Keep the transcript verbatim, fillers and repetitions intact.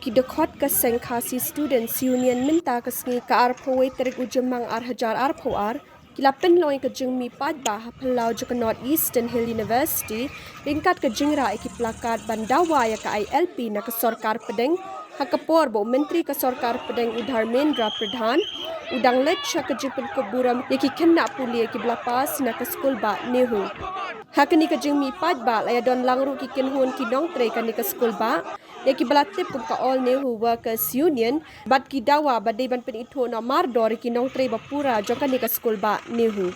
Ki dkhot ka seng Khasi Students Union mynta ka sngi ka arphew wei tarik u Jymmang ar hajar arphew ar ki la pynlong ïa ka jingmih paidbah ha phyllaw jong ka North Eastern Hill University ryngkat ka jingrah ïa ki placard ban dawa ïa ka I L P na ka sorkar pdeng, ha ka por ba u Myntri ka sorkar pdeng u Dharmendra Pradhan u dang leit sha ka jingpynkup burom ïa ki khynnah pule kiba la pass na ka skulbah NEHU. Ha kane ka jingmih paidbah la ïadon lang ruh ki kynhun ki nongtrei kane ka skulbah, ïa kiba la tip kum ka All NEHU Workers Union, bad ki dawa ba dei ban pynithuh noh mardor ïa ki nongtrei ba pura jong kane ka skulbah NEHU.